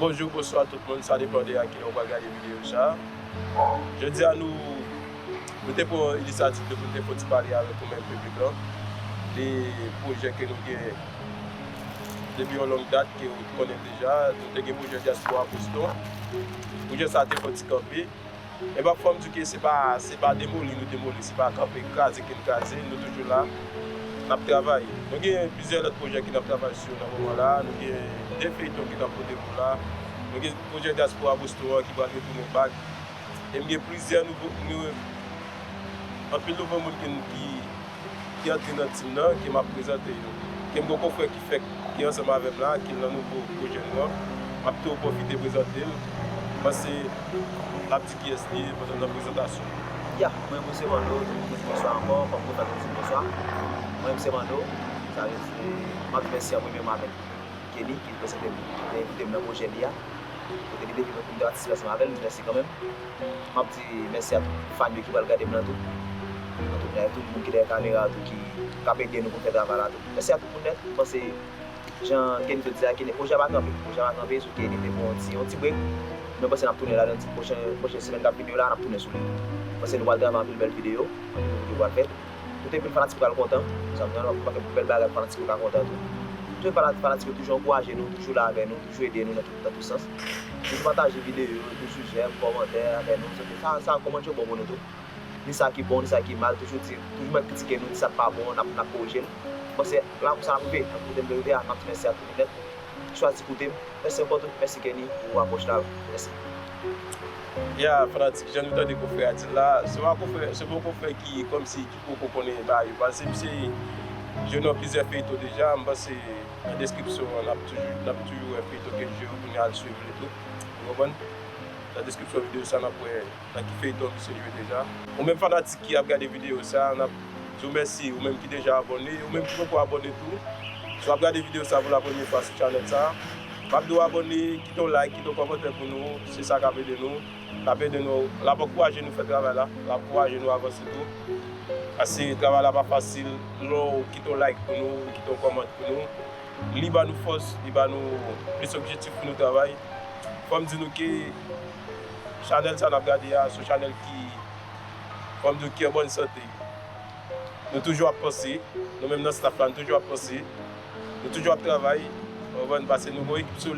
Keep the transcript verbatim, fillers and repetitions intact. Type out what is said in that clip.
Bonjou, bonswa tout moun, sa depann de a kilè w pral gade videyo sa. Jodi a nou, nou te pran inisyativ de pou nou te fè yon ti pale avèk ou menm piblik lan de pwojè ke nou gen depi yon long dat ke ou konnen deja. Nou te gen pwojè Dyaspora Boston. Pwojè sa te fè yon ti kanpe. E m ap fè w di ke se pa, se pa demoli nou demoli, se pa kanpe kraze ke n kraze, nou toujou la, n ap travay. Nou gen plizyè lòt pwojè ke n ap travay sou yo nan moman la, nou gen de feyton ke n ap pote pou la, nou gen pwojè Dyaspora Boston an ki pral retounen back, e m gen plizyè nouvo, nou, anpil nouvo moun ke n, ki ki antre nan tim nan, ke m ap prezante yo. Ke m gen yon konfrè ki fèk, ki ansanm avè m la, ki nan nouvo pwojè nou an. M ap tou pwofite prezante l. M panse l ap di kiyès li ye pandan nan prezantasyon. Ya, mwen menm se Mando, tout moun di bonswa ankò, fò m tou fè nou di bonswa. Mwen menm se Mando, sa vle di, m ap di mèsi an premyèman avèk Kenny, ki te prezante m, ki te envite m nan pwojè li a. Kote li te vin pou m te patisipe ansanm avè l, m di mèsi kanmenm. M ap di mèsi a tout fan yo ki pral gade m nan tou. Antouka, tout moun ki dèyè kamera tou, ki, k ap ede nou pou n fè travay la tou. Mèsi a tout moun nèt. M panse, jan Kenny te di a, Kenny, pwojè a pa kanpe. Pwojè a pa kanpe, sou Kenny te pran yon ti, yon ti break. Men m panse n ap tounen ladan ti pwochen, pwochen semèn k ap vini yo la, n ap tounen sou li. M panse nou pral travay anpil bèl videyo, anpil videyo pral fèt. Kote anpil fanatik pral kontan. Sa m nan, w ap fè bèl bagay, fanatik yo ka kontan tou. Tout fana-, fanatik yo toujou ankouraje nou, toujou la avè nou, toujou ede nou nan tout, nan tout sans. Toujou pataje videyo yo, toujou jèm, kòmantè avè nou. Sa, sa, kòmantè yo bon pou nou tou. Ni sa ki bon, ni sa ki mal, toujou di, toujou mèt kritike nou, di sa k pa bon, n ap, n ap korije l. Bon, se la konsa n ap rive, n ap koute m verite a, n ap di mèsi a tout moun nèt ki chwazi koute m. Mèsi ankò tou, mèsi Kenny pou apwòch la, mèsi. Ya, fanatik, jan nou tande konfrè a di l la, se pa konfrè, se pa yon konfrè ki kòmsi ki poko konnen bagay yo pase, misye jwe nan plizyè feyton deja, m panse nan deskripsyon an, n ap toujou, n ap toujou wè feyton ke l jwe yo pou nou al swiv li tou. Ou konprann? Nan deskripsyon videyo sa, n ap wè nan ki feyton misye jwe deja. Ou menm fanatik ki ap gade videyo sa, n ap di w mèsi, ou menm ki deja abòne, ou menm ki poko abòne tou. Si w ap gade videyo sa pou la premyè fwa sou chanèl sa, m ap di w abòne, kite yon like, kite yon kòmantè pou nou, se sa k ap ede nou. L ap ede nou, l ap ankouraje nou fè travay la, l ap ankouraje nou avanse tou. Paske travay la pa fasil, lè w kite yon like pou nou, ou kite yon kòmantè pou nou, li ba nou fòs, li ba nou plis objektif pou nou travay. Fò m di nou ke chanèl sa n ap gade a, se yon chanèl ki, fò m di w, ki an bòn sante. Nou toujou ap panse, nou menm nan staff la, nou toujou ap panse, nou toujou ap travay, ou konprann, paske nou gen yon ekip solid.